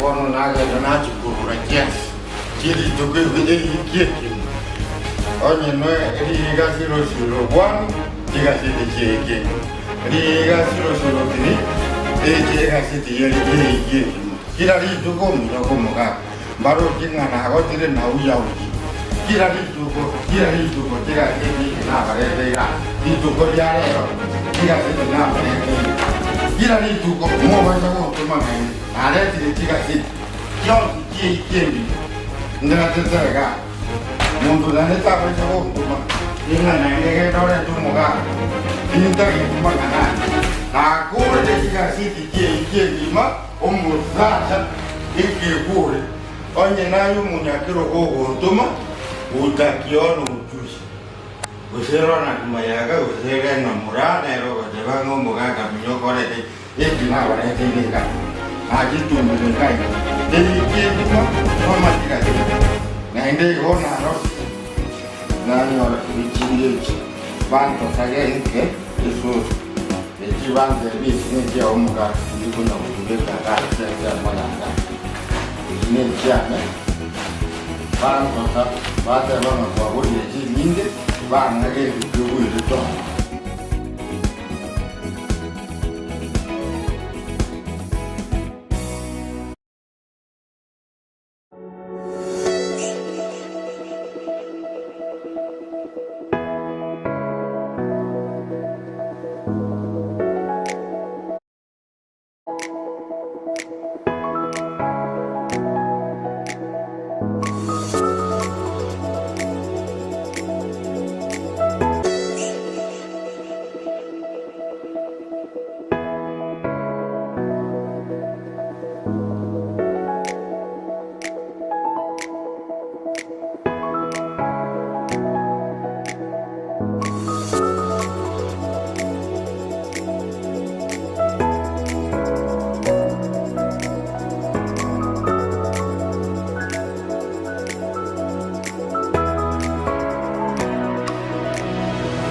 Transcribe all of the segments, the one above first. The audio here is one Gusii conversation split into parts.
Bono nagenda nachia kogora chiasi chie rituko ewiki ekemo, onye riiga zero one chigaseti chi'ewiki ekemo, riiga zero three egaseti y'ewiki ekemo. Kera rituko omonyoka omogaka mbaroche ng'a nagotire na uyahudi. Kera rituko, kera rituko chigaseti echi nabarete iga, rituko ria rero chigaseti nabarete iga. Kera rituko mobaisa gontoma naende. Naretire chigaseti chionsi chi'eiki engima, ndatete iga, monto naende tabaisa gontoma, ing'a naende genda orente omogaka, tintageti mang'ana aya. Nakoorire chigaseti chi'eiki engima, omosacha ekegoore, onye naye omonyakerogo ogontoma, utakiona ujuzi. Gose Ronald Mayaka, gose Rena Moraa nere ogoteba ng'a omogaka minyoka orete Eki nabareteire iga, nachitumbire iga iga, eyiki engima nomatiga-tiga, naende igo narosire, nanyora echinde echi, bantosage inche esusu, echi bantebie echi nechiao omogaka, tindi konya gochibeka iga ase ensemo yane, echi nechiane, bantosa, bateba ng'a kwagorire chinyinge, bang'a gento kegwire chongo.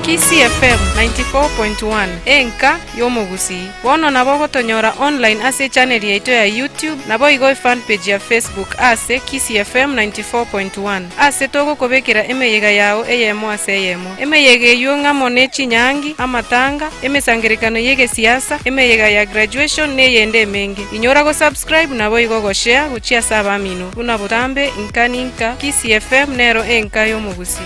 Kisii FM 94.1, enka y'omogusii. Bono nabo ogotonyora online ase echaneli yaito ya YouTube naboigo efanpage ya Facebook ase Kisii FM 94.1 ase togokobekera emeyega yao eyemo ase eyemo. Emeyega eyio ng'amo ne chinyangi, amatanga, emesangererekano y'egesiasa, emeyega ya graduation neyende emenge. Inyora go subscribe naboigo go share gochia ase abamino buna botambe inka ninka Kisii FM nero enka y'omogusii.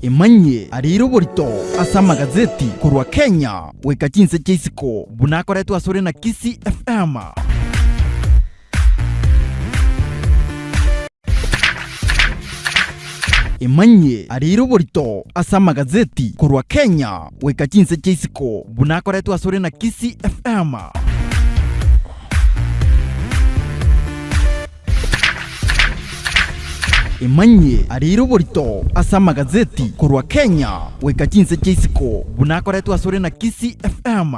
Emanyie ariire oborito ase amagazeti korwa Kenya goika chinse chia isiko buna akoretwe asore na Kisii FM. Emanyie ariire oborito ase amagazeti korwa Kenya goika chinse chia isiko buna akoretwe asore na Kisii FM. Emanyie ariire oborito ase amagazeti korwa Kenya goika chinse chia isiko buna akoretwe asore na Kisii FM.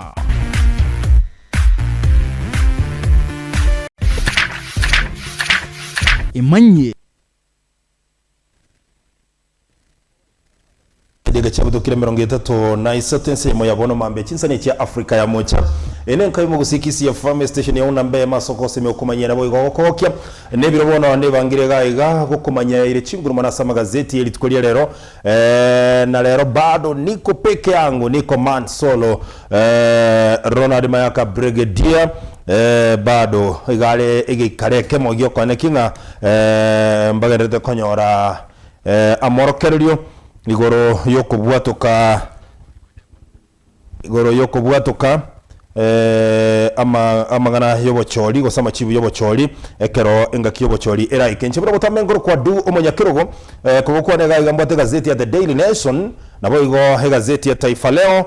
Emanyie. Chidaeka chiabutokire 36 ensemo ya bono mambia chinsani chia Africa ya mocha. Eye nenka y'omogusii Kisii FM estation ya unamba eyemo ase ogosemia okomanyia nabo igo gokogokia. Nebiro bono nebangire iga iga gokomanyia ire chinguru mono ase amagazeti ye rituko ria rero. Eh, na rero bado niko peke yangu niko man solo eh, Ronald Mayaka Brigadier eh, bado iga are egeikaro ekemo giokoeneki ng'a eh, mbagenderete konyora eh, amorokererio igoro y'okobwatoka Igoro y'okobwatoka ama amang'ana y'obochori gose amachibu y'obochori ekero engaki y'obochori eraike. Inche buna botambe nkorokwa Du omonyakerogo kogokwana iga iga mbwate egazeti ya The Daily Nation naboigo egazeti ya Taifa Leo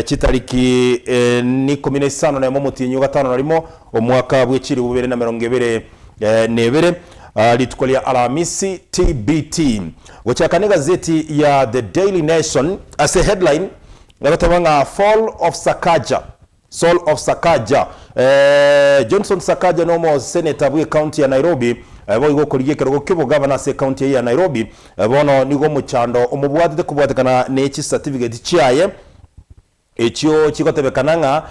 chitariki n'ikomi na isano nemo omotienyi o gatano na rimo omwaka bwe chilifu bibere na emerongo ebere na ebere. Rituko ria Aramisi TBT. Gochaka negazeti ya The Daily Nation ase headline egoteba ng'a Fall of Sakaja, Soul of Sakaja. Johnson Sakaja nomo senator bwe county ya Nairobi boigo okorigia ekerogo kiobogavana ase ecounty eye ya Nairobi. Bono nigo omochando omobwatete kobwatekana ne chicertificate chiaye Echio chigotebekana ng'a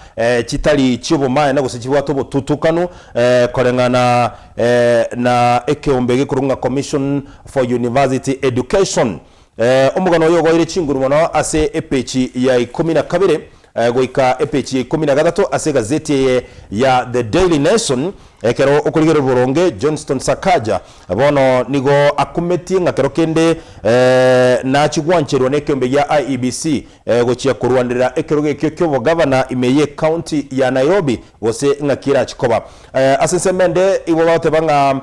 chitari chi'obomaene gose chibwate obotutukanu, koreng'ana na ekeombe gekorokwa ng'a Commission for University Education. Omogano oyo ogoeire chinguru mono ase epeji ya ikomi na kabere goika epeji ya ikomi na gatato ase egazeti eye ya The Daily Nation. Ekero okorigereria boronge, Johnston Sakaja bono nigo akumetie ng'a kero kende nachie gwancherwa nekeombe gia IEBC Gochia korwanerera ekerogo ekio ki'obogavana ime y'ecounty ya Nairobi, gose ng'aki erachi koba. Ase ensemo ende igo bagoteba ng'a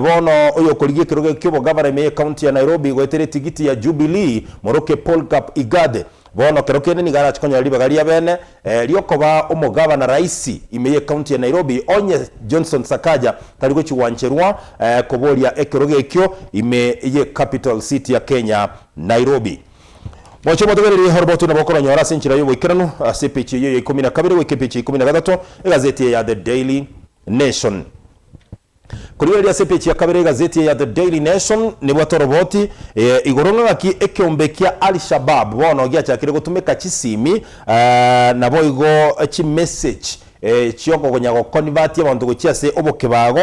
bono oyokorigia ekerogo ekio ki'obogavana ime y'ecounty ya Nairobi goetera etigiti ya Jubilee, moroke Polycarp Igathe, bono kero kende nigo arachi konyora ribaga ria bene riokoba omogavana raisi ime y'ecounty ya Nairobi onye Johnson Sakaja tari gochi gwancherwa koboria ekerogo ekio ime y'ecapital city ya Kenya, Nairobi. Moche motegererie oroboto nabo okoronyora ase enchera y'oboikeranu ase epeji eyio ya ikomi na kabere goika epeji ya ikomi na gatato egazeti eye ya The Daily Nation. Korigereria ase epeji ya kabere egazeti eye ya The Daily Nation nebwate oroboti igoro ng'a ng'aki ekeombe kia Al Shabaab bono giachakire gotumeka chisimi naboigo chimessage chiokogonya gokonivatia abanto gochia ase obokebago.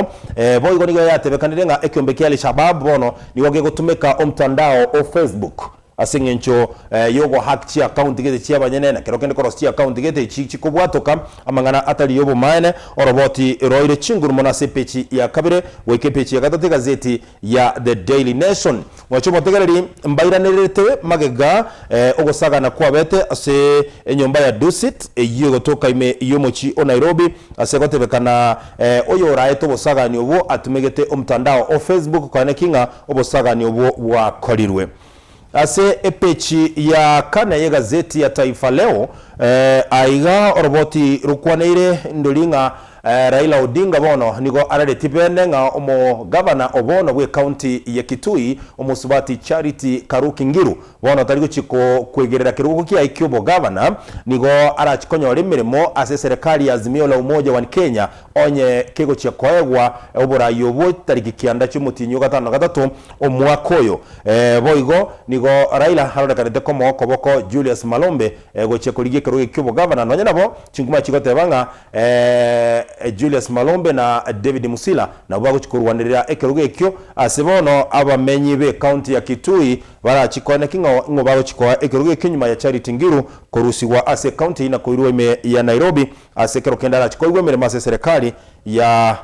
Boigo nigo yatebekanire ng'a ekeombe kia Al-Shabaab bono nigo gegotumeka omtandao o Facebook ase eng'encho yogohack chiakaunti gete chi'abanyene na kero kende korosia chiakaunti gete echi chikobwatoka amang'ana atari y'obomaene. Oroboti roire chinguru mono ase epeji ya kabere goika epeji ya gatato egazeti ya The Daily Nation. Mwache omotegereri mbairanerete magega ogosagana kwabete ase enyomba ya Dusit eyio egotoka ime y'omochie o Nairobi ase gotebekana oyoraete obosagani obwo atumegete omtandao o Facebook koeneki ng'a obosagani obwo bwakorirwe. Ase epechi ya kane y'egazeti ya Taifa Leo, aiga oroboti rokwaneire ndori ng'a Raila Odinga bono nigo araretie bene ng'a omogavana o bono bw'ecounty ya Kitui omosubati Charity Karuki Ngiru bono tari gochia kwegerera kerogo kiaye ki'obogavana, nigo arachi konyora emeremo ase eserekari ya Azimio la Umoja One Kenya onye kegochia koegwa oborai obwo tariki kianda chi'omotienyi o gatano na gatato omwaka oyo. Boigo nigo Raila arorekanete komoa okoboko Julius Malombe gochia korigia ekerogo ki'obogavana nonya nabo chinkuma chigoteba ng'a Julius Malombe na David Musila nabwo bagochia korwanerera ekerogo ekio ase bono abamenyi b'ecounty ya Kitui barachie koeneki ng'a ng'o bagochia koa ekerogo ekio nyuma ya Charity Ngilu korusigwa ase ecounty eyio na koirwa ime ya Nairobi ase ekero kende arachie koigwa emeremo ase eserekari ya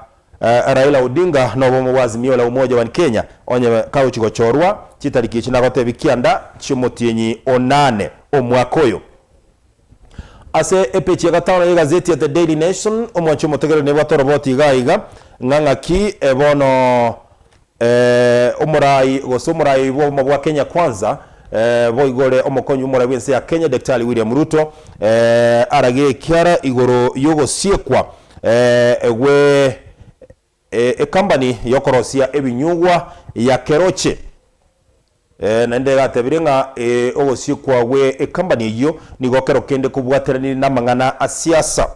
Raila Odinga nobomo bwa Azimio la Umoja One Kenya onye kagochia gochorwa chitariki echi nagotebi kianda chiomotienyi onane omwaka oyo. Ase epeji ya gatano y'egazeti ya The Daily Nation, omwanchi omotegereri nebwate oroboti iga iga ng'a ng'aki bono omorai gose omorai bw'obomo bwa Kenya Kwanza boigo ore omokonyi bw'omorai bw'ense ya Kenya Daktari William Ruto arage ekiara igoro y'ogosiekwa gwe Ecompany y'okorosia ebinyugwa ya Keroche naende egatebire ng'a ogosiekwa gwe ecompany eyio nigo kero kende kobwateranire namang'ana a siasa.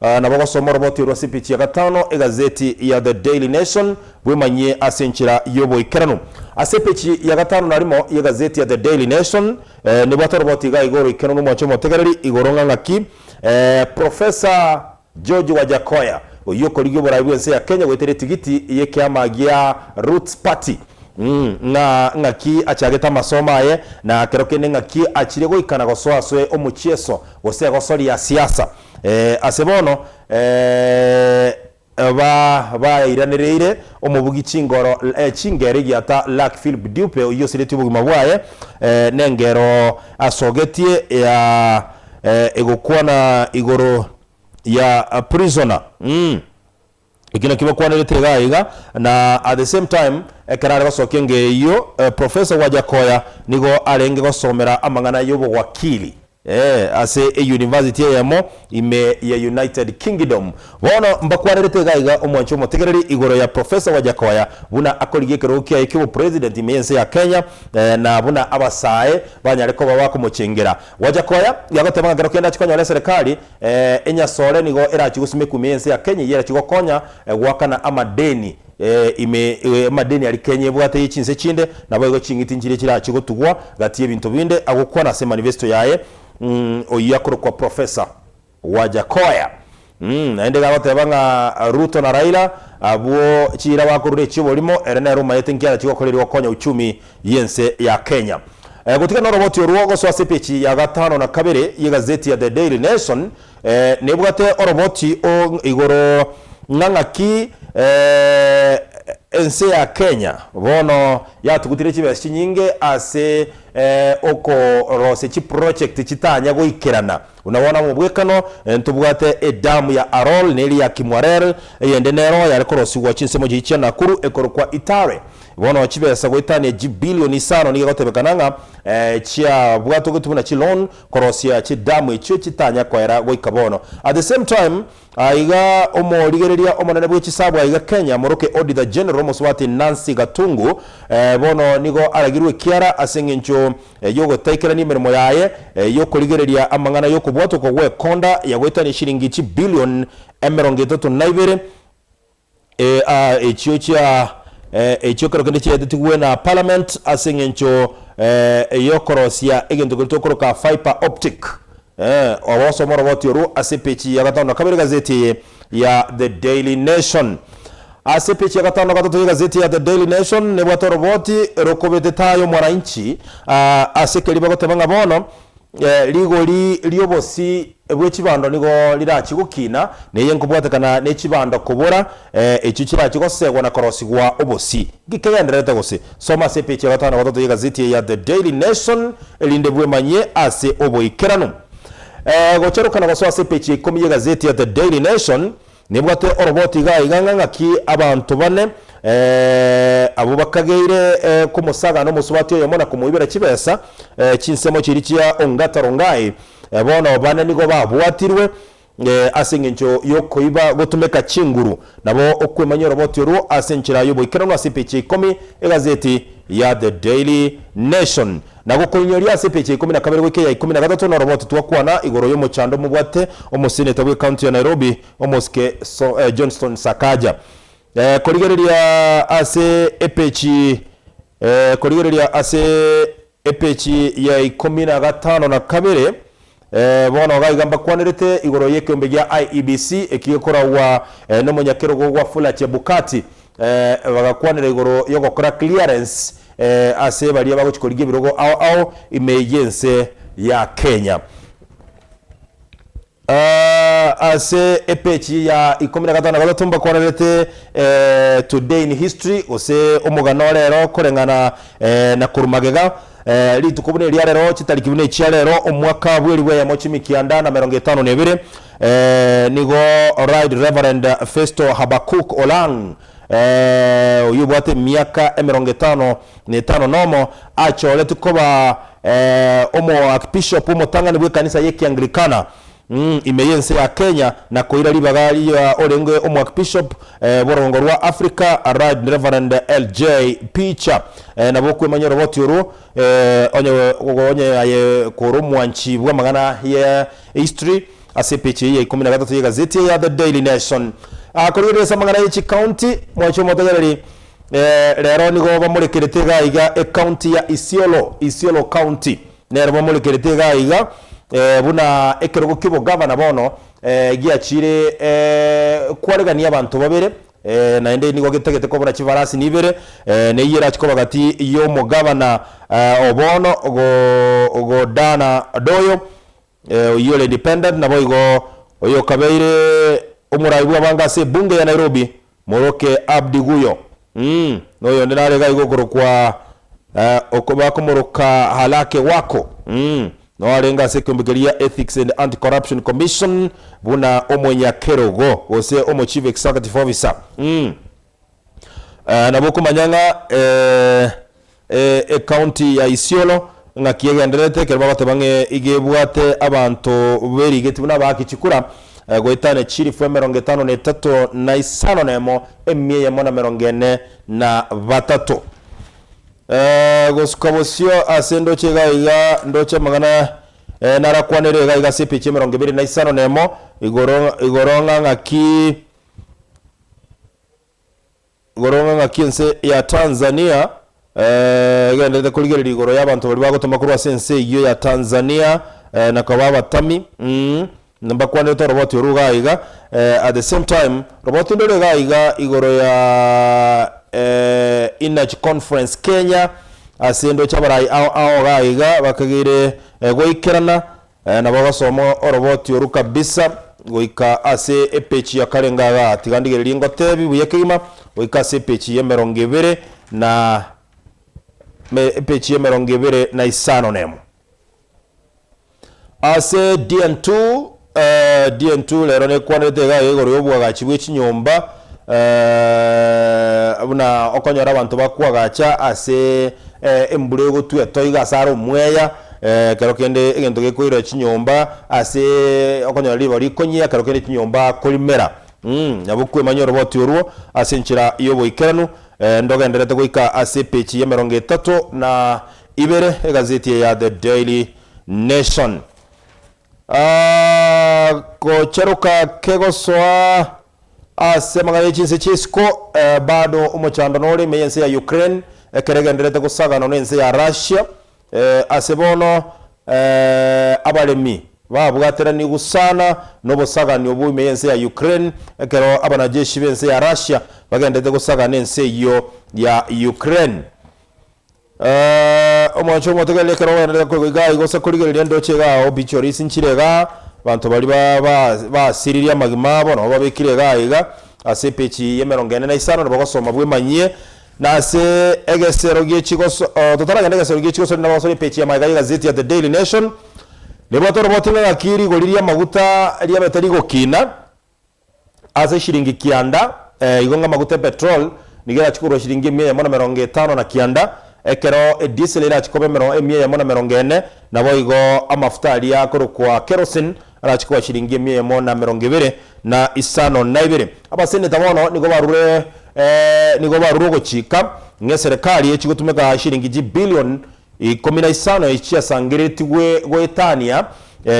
Nabo gosoma oroboti orwo ase epeji ya gatano egazeti ya The Daily Nation bwemanyie ase enchera y'oboikeranu. Ase epeji ya gatano na rimo y'egazeti ya The Daily Nation nebwate oroboti iga iga oroikeranu omwanche omotegereri igoro ng'a ng'aki Professor George Wajackoyah, oyio okorigia oborai bw'ense ya Kenya goetera etigiti y'ekiama gia Roots Party, ng'a ng'aki achagete amasomo aye na kero kende ng'aki achire goika na gosoa ase omochieso gose egosori ya siasa. Ase bono ba bairanereire omobugi chingoro chingero egiata Luck Philip Dube oyio osiretie obogima bwaye nengero asogetie ya egokwana igoro ya prisoner mm ekio nakio bakwanerete iga iga na at the same time ekero are gosokia enga eyio Professor Wajackoyah nigo arenge gosomera amang'ana y'obowakili. Ee, ase eyunivasiti eyemo ime ya United Kingdom. Bono mbakwanerete iga iga omwanchi omotegereri igoro ya Professor Wajackoyah buna akorigia ekerogo kiaye ki'obopresident ime y'ense ya Kenya na buna abasae banyare koba bakomochengera. Wajackoyah yagoteba ng'a kero kende achie konyora eserekari enyasore nigo erachie gosimekwa ime y'ense ya Kenya eyio erachie gokonya goakana amadeni ime amadeni aria Kenya ebwate ye chinse chinde, naboigo ching'iti nchiria chirachie gotugwa gati y'ebinto binde, agokwana ase emanifesto yaye oyio akorokwa Professor Wajackoyah. Naende iga agoteba ng'a Ruto na Raila abwo chiira bakorure echi'oborimo, ere nere omaete nki arachie gokora erio gokonya uchumi y'ense ya Kenya. Gotiga noroboti orwo gosoa ase epeji ya gatano na kabere y'egazeti ya The Daily Nation, Nebwate oroboti o igoro ng'a ng'aki ense ya Kenya bono yatugutire chibesa chinyinge ase okorosia chiproject chitanya goikerana. Buna bono omobwekano ntobwate edamu ya Arol na eria ya Kimwarer, eyende nero yare korosigwa chinsemo chiria chia Nakuru ekorokwa Itare. Bono chibesa goetania chibilioni isano nigo egotebekana ng'a chiabwatogetwe buna chiloan korosia chidamu echio chitanya koera goika bono. At the same time, aiga omorigereria omonene bwe chisabu aiga Kenya moroke Auditor General omosubati Nancy Gatungu bono nigo aragirwe ekiara ase eng'encho yogotaikerania emeremo yaye yokorigereria amang'ana yokobwatwa okwo gwekonda ya goetania shilingi chibilion 32 Echio chia echio ekero kende chiaetetigwe na parliament ase eng'encho yokorosia egento keria tokoroka fibre optic. Ogosoma oroboti orwo ase epeji ya gatano na kabere egazeti eye ya The Daily Nation. Ase epeji ya gatano na gatato y'egazeti ya The Daily Nation nebwate oroboti rokobetete aye omwananchi ase keria bagoteba ng'a bono Rigori ri'obosi bwe chibando nigo rirachie gokina, na eye nkobwatekana ne chibando kobora, echio chirachie gosegwa na korosigwa obosi. Nki kegendererete gose? Soma ase epeji ya gatano na gatato y'egazeti eye ya The Daily Nation, erinde bwemanyie ase oboikeranu. Gocharoka na gosoa ase epeji ya ikomi y'egazeti ya The Daily Nation, Nibwate oroboti iga iga ng'a ng'aki abanto bane abwo bakageire komosaga nomosubati oyomo na komoibera chibesa chinsemo chiria chia Ongata Rongai. Bono bane nigo babwatirwe ase engencho y'okoiba gotumeka chinguru. Nabo okwemanyia oroboti orwo ase enchera y'oboikeranu ase epeji ya ikomi egazeti ya The Daily Nation. Na gokoinyoria ase epeji ya ikomi na kabere goika eya ikomi na gatato noroboti twakwana igoro y'omochando omobwate omoseneta bw'ecounty ya Nairobi omosike Johnston Sakaja. Korigereria ase epeji Korigereria ase epeji ya ikomi na gatano na kabere bono iga iga mbakwanerete igoro y'ekeombe gia IEBC ekio gekoragwa nomonyakerogo Wafula Chebukati bagakwanera igoro y'ogokora clearance ase baria bagochia korigia ebirogo ao ao ime y'ense ya Kenya. Ase epeji ya ikomi na gatano na gatato mbakwarerete Today in History gose omogano rero koreng'ana na korwa magega rituko buna eria rero chitariki buna echia rero omwaka bw'elifu eyemo chimikianda na merongo etano na ebere nigo Right Reverend Festo Habakuk Olang oyio obwate emiaka emerongo etano na etano nomo, achoretwe koba omoarchbishop omotang'ani bw'ekanisa y'Ekianglikana ime y'ense ya Kenya na koira ribaga ria orenge omoarchbishop bw'orogongo rwa Africa Right Reverend LJ Picha. Nabo okwemanya oroboti orwo onye onye aye kore omwanchi bw'amang'ana ye history Ase epeji eye ya ikomi na gatato y'egazeti eye ya The Daily Nation. Korigereria ase amang'ana ye chikaunti, mwanche omotegereri, rero nigo bamorekerete iga iga ecounty ya Isiolo, Isiolo County nero bamorekerete iga iga buna ekerogo ki'obogavana bono giachire kwaregania abanto babere naende nigo getagete kobora chifarasi nibere, neyio erache koba gati y'omogavana o bono Godana Doyo Oyio ore independent naboigo oyokabeire omorai bw'abange ase ebunge ya Nairobi Moroke Abdi Guyo mm noyonde nare iga iga okorokwa bakomoroka Halake Wako mm noo arenge ase ekeombe keria Ethics and Anti-Corruption Commission buna omonyakerogo gose omo chief executive officer mm Nabo okomanya ng'a ecounty ya Isiolo. Ng'aki egendererete ekero bagoteba ng'a iga ebwate abanto berigeti buna abaaki chikura goetania chilifu 53 na isano na emo, emia eyemo na 43. Gosuka bosio ase ndoche iga iga ndoche amang'ana narakwanere iga iga ase epeji 25 igoro igoro ng'a ng'aki Igoro ng'a ng'aki ense ya Tanzania egendererete korigereria igoro y'abanto baria bagotoma korwa ase ense eyio ya Tanzania na koba abatami mbakwanerete oroboti orwo iga iga at the same time roboti ndore iga iga igoro ya Energy Conference Kenya ase ndoche abarai ao ao iga iga bakageire goikerana Nabo ogosoma oroboti oru kabisa goika ase epeji ya kare ngaga. Tiga ndigererie ngotebi buya kegima goika ase epeji y'emerongo ebere na epeji y'emerongo ebere na isano nemo. Ase DN2 DN2 rero nekwanerete iga iga igoro y'obwagachi bwe chinyomba buna okonyora abanto bakwagacha ase embura egotwa etoigo ase are omweya Ekero kende egento gekoira chinyomba ase okonyora riroba rikonyia, ekero kende chinyomba korimera. Nabo kwemanya oroboti orwo ase enchera y'oboikeranu, ndogendererete goika ase epeji y'emerongo etato na ibere egazeti eye ya The Daily Nation. Gocharoka kegosoa ase amang'ana ye chinse chi'isiko, bado omochando nore ime y'ense ya Ukraine, ekero egendererete gosaganwa nense ya Russia. Ase bono abaremi babwateranigwe sana nobosagani obwo ime y'ense ya Ukraine, ekero abanajeshi b'ense ya Russia bagenderete gosagana ense eyio ya Ukraine. Omwancho omotegereri ekero ogenderete koigwa igaa igo gose korigereria endoche igaa obituaries nchire igaa, abanto baria basiririe amagima abo nabo babekire igaa iga ase epeji y'emerongo ene na isano nabo ogosoma bwemanyie. Na ase egesero gie chigoso, totaragenda egesero gie chigoso rinde bagosora epeji ya magega y'egazeti ya The Daily Nation, nebwate oroboti ng'a ng'aki rigori ri'amaguta riabete rigokina ase shilingi kianda, igo ng'a amaguta epetrol nigo erachie korwa shilingi emia eyemo na merongo etano na kianda, ekero ediesel erachie koba emero emia eyemo na merongo ene, naboigo amafuta aria akorokwa kerosene arachie koba chiringi emia eyemo na emerongo ebere, na isano na ibere. Abaseneta bono nigo barure nigo barure ogochika ng'a eserekari echi gotumeka chiringi chibilion ikomi na isano echi chiasangeretigwe goetania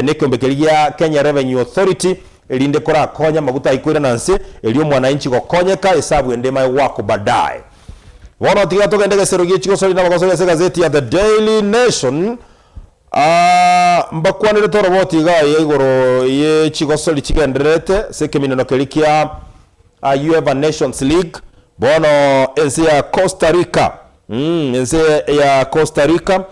nekeombe keria gia Kenya Revenue Authority erinde korakonye amaguta ayio koirana nse erio omwananchi gokonyeka esabu ende emaye goakwa baadaye. Bono tiga togende egesero gie chigosori nabagosori ase egazeti ya The Daily Nation. Aa, mbakwanerete oroboti iga ya igoro ye chigosori chigendererete ase ekemineno keria kia UEFA Nations League. Bono ense ya Costa Rica, mm, ense ya Costa Rica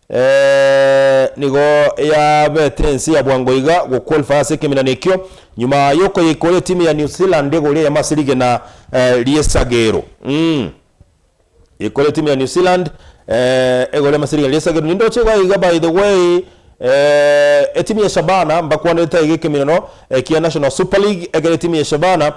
eh, nigo yabete ense ya bwango iga goqualify ase ekeminano ekio nyuma yokoyeikora etimu ya New Zealand egori eyemo ase rigena eh, ri'esagero. Mm. Ekore etimu ya New Zealand egore amasirigari riesagero nindoche iga iga by the way etimu ya Shabana mbakwanerete iga ekeminano kia National Super League ekero etimu ya Shabana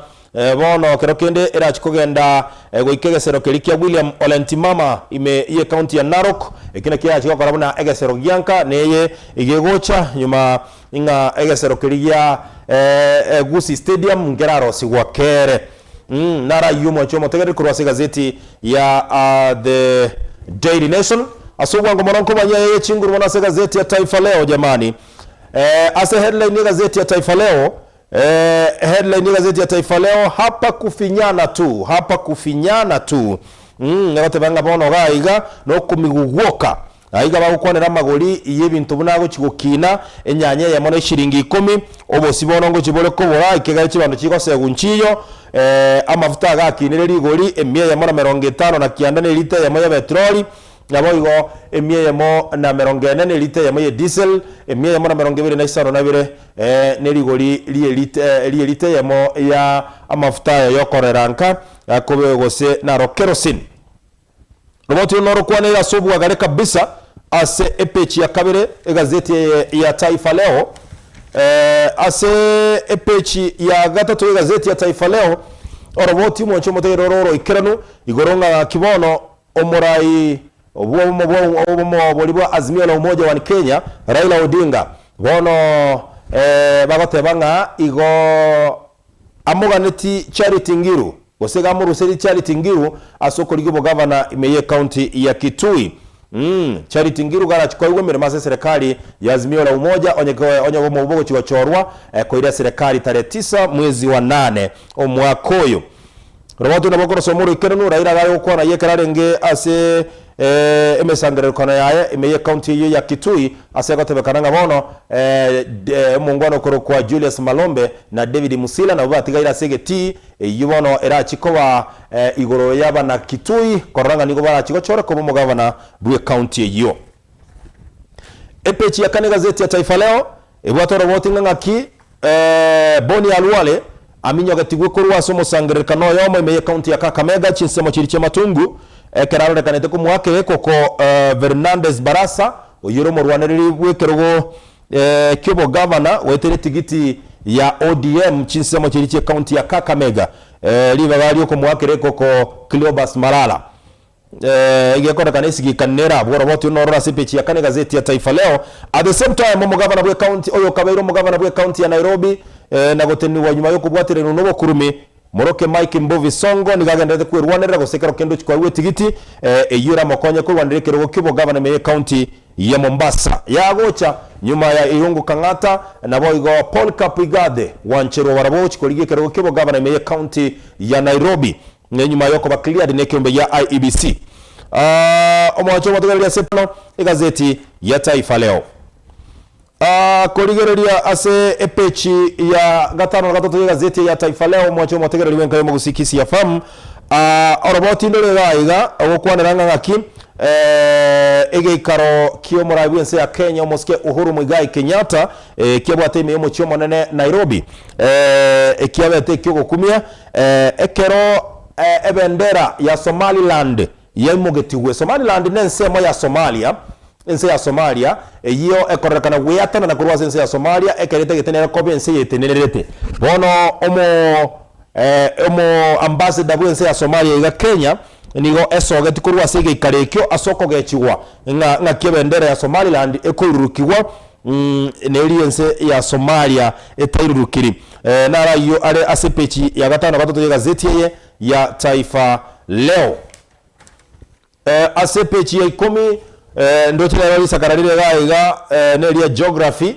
bono kero kende erachi kogenda goika egesero keria kia William Ole Ntimama ime ye county ya Narok eki nakio erachi gokora buna egesero gianka neye iga egocha nyuma ing'a egesero keria gia Gusii Stadium nkerarosigwa kere. Naro ayio omwanchi omotegereri korwa ase egazeti ya The Daily Nation. Ase obwango mono nkomanya eye chinguru mono ase egazeti ya Taifa Leo jamani. Ase headline y'egazeti ya Taifa Leo, headline y'egazeti ya Taifa Leo, hapa kufinyana tu, hapa kufinyana tu. Egoteba ng'a bono iga iga nokomigugwoka. Aiga bagokwanera amagori y'ebinto buna agochia gokina, enyanya eyemo ne chiringi ikomi, obosie bono ngochia bore kobora, ekegare chibando chigosegwa nchiyo, amafuta agakinire rigori emia eyemo na merongo etano na kianda ne elita eyemo ya petroli, naboigo emia eyemo na merongo ene ne elita eyemo ye diesel, emia eyemo na merongo ebere na isano na ibere ne rigori ri'elita eyemo ya amafuta aya yokorera nka akobe gose naro kerosene. Roboti oro norokwaneire ase obwagare kabisa ase epeji ya kabere egazeti eye ya Taifa Leo. Ase epeji ya gatato y'egazeti ya Taifa Leo, oroboti omwancho omotegerere oro oroikeranu igoro ng'a gaki bono omorai. Obwomo bwa obomo boria bwa Azimio la Umoja One Kenya, Raila Odinga, bono bagoteba ng'a igo amoganeti Charity Ngiru, gose iga amoruserie Charity Ngiru ase okorigia obogavana ime y'ecounty ya Kitui. Charity Ngiru garachi koigwa emeremo ase eserekari ya Azimio la Umoja onye onye obomo obwo bogochi gochorwa koira eserekari tarehe tisa mwezi wa nane omwaka oyo. Roboto nabo okorosoma oroikeranu, Raila iga are gokwana ayio ekero arenge ase emesangererekano yaye ime y'ecounty eyio ya Kitui ase egotebekana ng'a bono omongwana okorokwa Julius Malombe na David Musila nabwo batigaire ase egetii eyio bono erachie koba igoro y'abana Kitui korora ng'a nigo barachie gochora koba omogavana bw'ecounty eyio. Epeji ya kane egazeti ya Taifa Leo ebwate oroboti ng'a ng'aki Boni Halwale aminyogetigwe korwa ase omosangererekano oyomo ime y'ecounty ya Kakamega chinsemo chiria chi'amatungu ekero arorekanete komoa keekoko Fernandes Barasa oyio ore omorwanereri bw'ekerogo ki'obogavana goetera etigiti ya ODM chinsemo chiria chi'ecounty ya Kakamega ribaga riokomoa kerekoko Cleobas Malala. Egekorekana esigika nera abwo oroboti nororo ase epeji ya kane egazeti ya Taifa Leo. At the same time omogavana bwe county oyo okabeire omogavana bwe county ya Nairobi na gotenigwa nyuma yokobwateranwa nobokurumi Moroke Mike Mbuvi Sonko nigo agenderete kwerwanerera gose ekero kende ochia koegwa etigiti eyio eramokonye korwanera ekerogo kiobogavana ime ye county ya Mombasa. Yagocha nyuma ya Irungu Kang'ata naboigo Polycarp Igathe gwancherwa barabwo gochia korigia ekerogo kiobogavana ime ye county ya Nairobi. Nenyuma y'okoba cleared nekeombe gia IEBC. Omwancho omotegereria ase pano egazeti ya Taifa Leo. Korigereria ase epechi ya gatano na gatato y'egazeti ya Taifa Leo omwancho omotegereri bw'enka y'omogusii Kisii FM. Oroboti ndore iga iga ogokwanera ng'a ng'aki egeikaro ki'omorai bw'ense ya Kenya omosike Uhuru Muigai Kenyatta kiabwate ime y'omochie omonene Nairobi ekiabete ekiogokumia Ekero ebendera ya Somaliland yaimogetigwe, Somaliland nensemo ya Somalia, ense ya Somalia, eyio ekororekana gweatanana korwa ase ense ya Somalia, ekero etagete nere koba ense yetenenerete. Bono omo omo ambassador bw'ense ya Somalia iga Kenya, nigo esogeti korwa ase egeikaro ekio ase okogechigwa ng'a ng'aki ebendera ya Somaliland ekoirurukigwa Neri ense ya Somalia etairurukiri. Naro ayio are ase epeji ya gatano na gatato y'egazeti eye ya Taifa Leo. Ase epeji ya ikomi ndoche rero risakara rire iga iga neria Geography,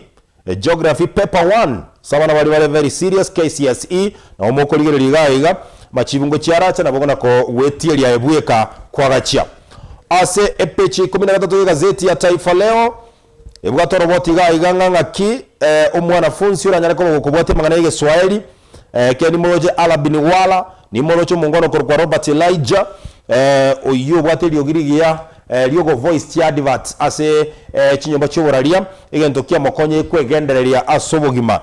Geography paper one, ase abana baria bare very serious KCSE nabo mokorigereria iga iga machibu ngochia arache nabo okona kogwetieria aye bweka kwagachia. Ase epeji ya ikomi na gatato y'egazeti ya Taifa Leo Ebwate oroboti iga iga ng'a ng'aki omwanafunsi oranyare koba gokobwatia amang'ana y'Egeswaeri, ekiagera nimoroche Alabini Wala, nimoroche omongwana okorokwa Robert Elijah, oyio obwate eriogi rigiya riogo voice chi'adverts ase chinyomba chi'oboraria, egento kiamokonye kwegendereria ase obogima.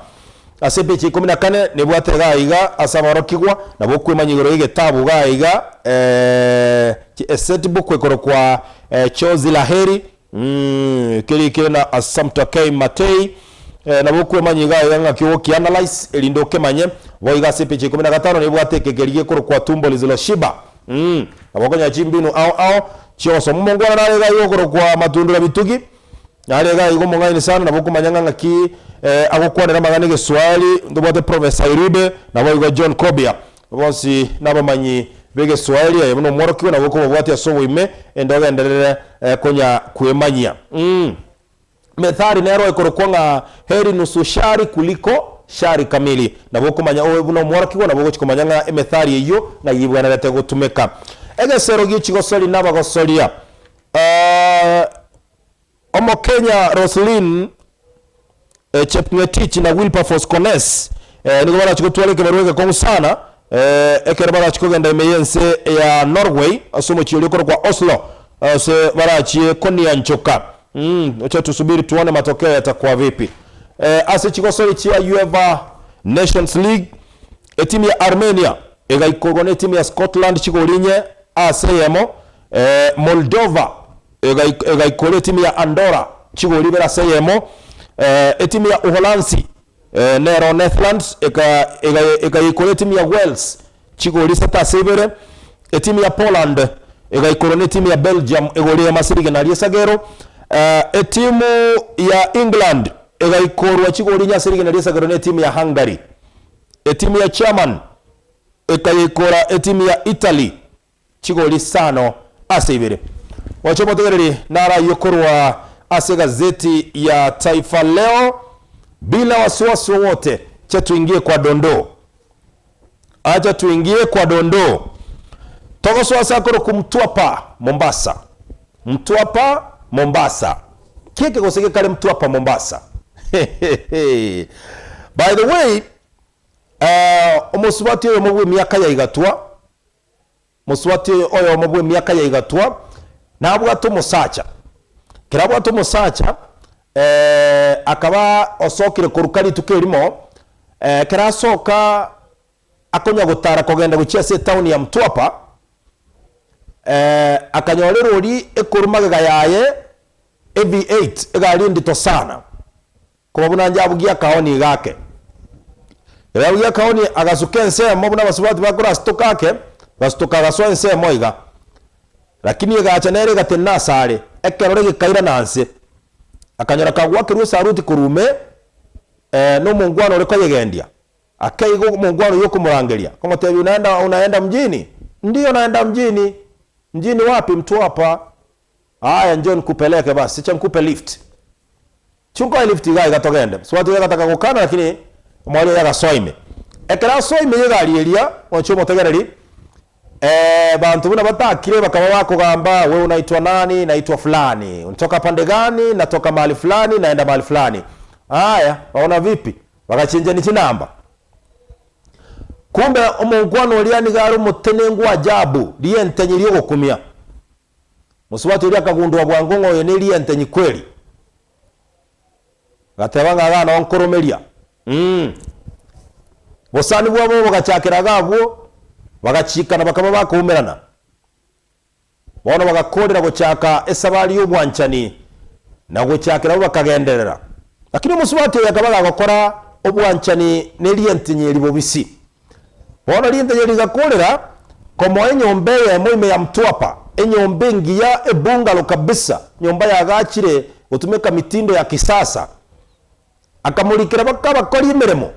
Ase epeji ya ikomi na kane nebwate iga iga ase aborokigwa, nabo okwemanya igoro y'egetabu iga iga eset book ekorokwa Chozi la Heri, Keria kere na Assumpta K. Matei, nabo okwemanya iga iga ng'aki ogokianalyse erinde okemanye. Boigo ase epicha ikomi na gatano nebwate ekegeri gekorokwa tumbo lisiloshiba. Nabo okonyora chimbinu ao ao chiogosoma. Omongwana nare iga iga okorokwa Matundura Bitugi, nare iga iga omong'aini sana nabo okomanya ng'a ng'aki agokwanera amang'ana egeswahili, ntobwate Professor Iribe naboigo John Kobia. Bonsi nabamanyi b'egeswaeri, aye buna omworokigwa nabo okobabwatia ase oboime, ende ogenderere konya kwemanyia. Methali nero ekorokwa ng'a heri nusu shari kuliko shari kamili. Nabo okomanya obe buna omworokigwa nabo ogochia komanya ng'a emethali eyio ng'ai ebwenerete gotumeka. Egesero gie chigosori nabagosoria. Omokenya Roselyn Chepng'etich na Wilberforce Kones nigo barachi gotwara ekebarua egekong'u sana ekero barachi kogenda ime y'ense ya Norway ase omochie oria okorokwa Oslo ase barachie konianchoka. Wacha tusubiri tuone matokeo yatakuwa vipi. Ase chigosori chia UEFA Nations League etimu ya Armenia egaikorwa na etimu ya Scotland chigori inye ase eyemo, Moldova Egaikora etimu ya Andorra chigori ibere ase eyemo. Etimu ya Uholansi nero Netherlands egaikora etimu ya Wales chigori isato ase ibere. Etimu ya Poland. Egaikorwa netimu ya Belgium egori emo ase rigena ri'esagero. Etimu ya England egaikorwa chigori inye ase rigena ri'esagero netimu ya Hungary. Etimu ya German ekayeikora etimu ya Italy chigori isano ase ibere. Oche omotegereri naro ayio korwa ase egazeti ya Taifa Leo bila wasiwasi wowote, cha tuingie kwa dondoo. Acha tuingie kwa dondoo. Togosoa ase akorokwa Mtwapa, Mombasa. Mtwapa, Mombasa. Ki ekegose gekare Mtwapa, Mombasa? By the way, eh, omosubati oyomo bw'emiaka ya igatwa, mosubati oyomo bw'emiaka ya igatwa, nabwate omosacha. Ekero abwate omosacha, eh, akaba osokire koruka rituko erimo, eh, ekero asoka akonya gotara kogenda gochia ase etown ya Mtwapa, eh, akanyora erori ekorwa magega yaye, e V8, egari endito sana, Koba buna njabugia akaoni iga ake. Ekero yabugia akaoni agasuka ensemo buna abasubati bakorasutoka ake, agasutoka agasoa ensemo iga. Lakini egacha nere egatenena asare, ekerore gekairana nse. Akanyora kagwakerwa esaruti korwa ime, na omongwana ore koyegendia. Akaiga omongwana oyio okomorangeria, akamotebia, Unaenda, unaenda mjini? Ndiyo naenda mjini. Mjini wapi? Mtwapa. Aya njoo nikupeleke basi, acha nikupe lift. Chunkoe lift iga iga togende. Swati oyo agataka gokana lakini omwari oyo agasoa ime. Ekero asoa ime y'egari eria, oche omotegereri, eh, banto buna batakire bakaba bakogamba, wewe unaitwa nani? Naitwa fulani. Unatoka pande gani? Natoka mahali fulani, naenda mahali fulani. Aya, waona vipi? Bagachenjani chinamba. Kumbe omonkwana oria nigo are omotenengu ajabu, rientenyi riogokumia. Mosubati oria akagundua bwango ng'a oyo nerientenyi kweri. Agateba ng'a iga noo nkoromeria. Mmh. Bosani bwabo bogachakera iga abwo, bagachikana bakaba bakoumerana. Bono bagakoorera gochaka esabari y'obwanchani, na gochakera abwo bakagenderera. Lakini omosubati oyo akaba gagokora obwanchani nerientenyi eri bobisi. Bono rinteyo rigakoorera komoa enyomba eyemo ime ya Mtwapa, enyomba engiya ebungalo kabisa, nyomba yaagachire gotumeka mitindo ya kisasa. Akamorikera baka abakori emeremo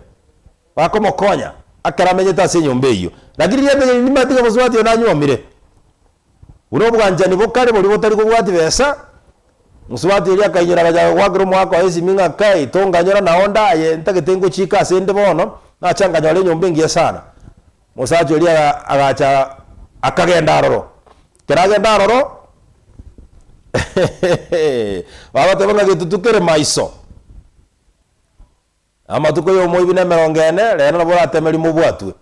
bakomokonya ekero amenyete ase enyomba eyio. Lakini riatenyo riria nimanyete ng'a mosubati oyo nanyuomire. Buna obwanchani bokare boria botari kobwati besa, mosubati oria akainyora agachaka goakera omogaka oye esimi ng'a kai, tonganyora nao ndaye ntagete ngochika ase inde bono, nacha nkanyora enyomba engiya sana. Omosacha oria aga agacha akagenda aroro. Ekero agenda aroro, bagateba ng'a getutu kere maiso. Amatuko y'omoibi nemerongo ene, rero nabo orateme rimo obwatwe.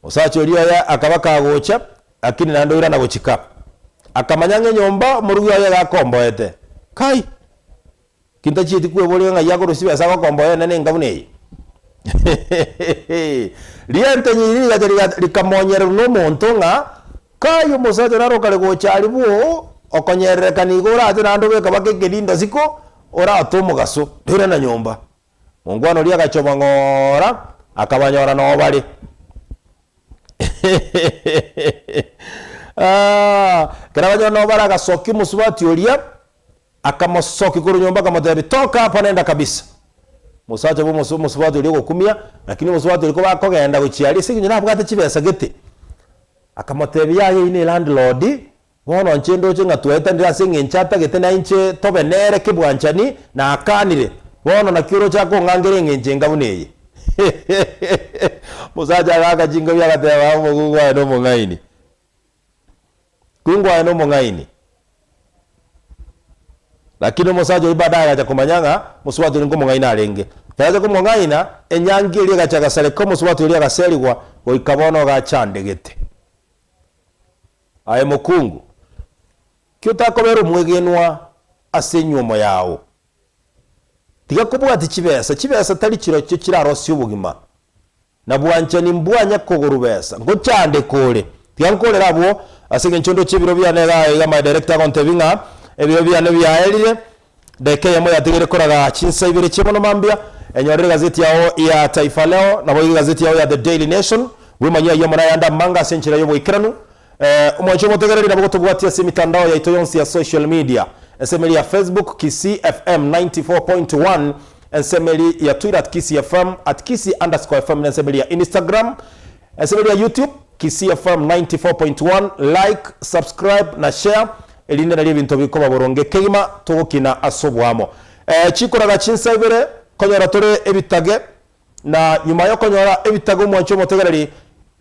Omosacha oria oye akaba kagocha, lakini naende oirana gochika. Akamanya ng'a enyomba omorugi oye iga akomboete. Kai! Ki ntachieti kweboria ng'ai akorwa chibesa agokomboa enene enga buna eye? Rientenyi riria rigacha riga rikamonyererwa na omonto ng'a, Kai omosacha naro okare gocha aria bwoo, okonyererekana igo orache naende obeke baka ekerindo isiko, orate omogaso, toirana nyomba. Mongwana oria agachoba ng'ora, akabanyora noo bare. Ekero abanyora noo bare agasokia omosubati oria, akamosokia korwa nyomba akamotebia, Toka hapa nenda kabisa. Omosacha bwa omosu omosubati oria ogokumia, lakini omosubati oria kobakogenda gochia aria ase eng'encho nabwate chibesa gete. Akamotebia, Yaya eyio ne landlord, bono inche ndoche ng'a twaetanire ase eng'encho atagete na inche tobe nere kebwanchani, nakanire, bono naki oroche akong'angera eng'encho enga buna eye? Omosacha agaaka chinkobi agateba, Omokungu aye nomong'aini, Omokungu aye nomong'aini. Lakini omosacha oyio baadaye agacha komanya ng'a mosubati oria nkomong'aina arenge. Ekero acha komong'aina, enyangi eria egacha egasareka, omosubati oria agaserigwa goika bono iga achandegete. Aye mokungu, ki otakobera omwegenwa ase enyuomo yao? Tiga kobwatia chibesa, chibesa tari chirochio chirarosie obogima. Na bwanchani mbwanya kogorwa besa. Ngochandeka ore. Tiga nkorere abwo, ase engencho ndoche ebiro biane iga iga my director agontebia ng'a ebiro biane biaerire, dakika eyemo yatigaire koraga chinsa ibere chia mono mambia, enyorere egazeti yao ya Taifa Leo, naboigo egazeti yao ya The Daily Nation, bwemanyie ayio amo nayande amange ase enchera y'oboikeranu. Eh, omwancho omotegereri nabo gotobwatia ase emitandao yaito yonsi ya social media. Ensemeri ya Facebook Kisii FM 94.1, ensemeri ya Twitter at Kisii FM, at Kisii underscore FM na ensemeri ya Instagram, ensemeri ya YouTube Kisii FM 94.1, like, subscribe na share erinde nario ebinto bikoba boronge kegima togokina ase oboamo. Eh, chikoraga chinsa ibere konyora tore ebitage Na nyuma y'okonyora ebitago omwanche omotegereri,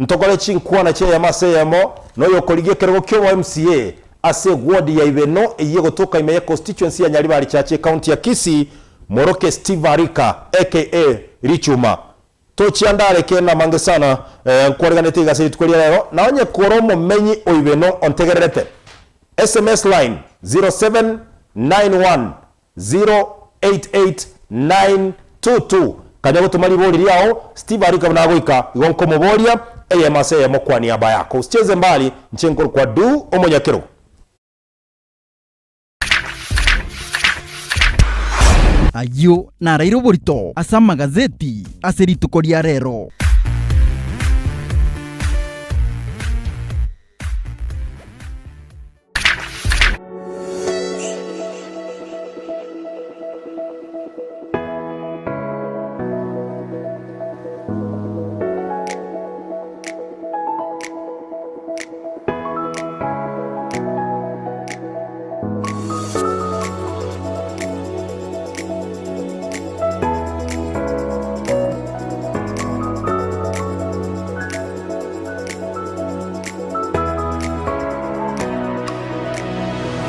ntokore chinkwana chi'eyemo ase eyemo noyokorigia ekerogo ki'obo MCA ase eward ya Ibeno eyio egotoka ime ye constituency ya Nyaribari Chache ecounty ya Kisii, Moroke Steve Arika aka Richuma. Tochiandare kende amange sana nkwareganete iga ase rituko ria rero, na onye kore omomenyi o Ibeno ontegererete, sms line 0791 088922 Kanya gotoma ribori riao, Steve Arika buna agoika, igo nkomoboria eyemo ase eyemo kwa niaba yako. Usicheze mbali, inche nkorokwa Du omonyakerogo. Ayio naraire oborito ase amagazeti ase rituko ria rero.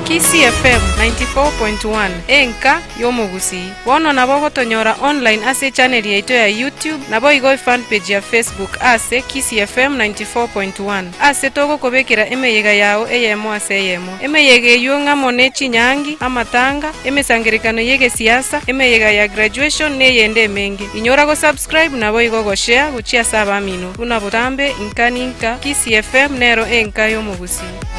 Kisii FM 94.1, enka y'omogusii. Bono nabo ogotonyora online ase echannel yaito ya YouTube naboigo efanpage ya Facebook ase Kisii FM 94.1 ase togokobekera emeyega yao eyemo ase eyemo. Emeyega eyio ng'amo ne chinyangi, amatanga, emesangerekano y'egesiasa, emeyega ya graduation na eyende emenge. Inyora gosubscribe naboigo goshare gochia ase abamino. Buna botambe inka ninka, Kisii FM nero enka y'omogusii.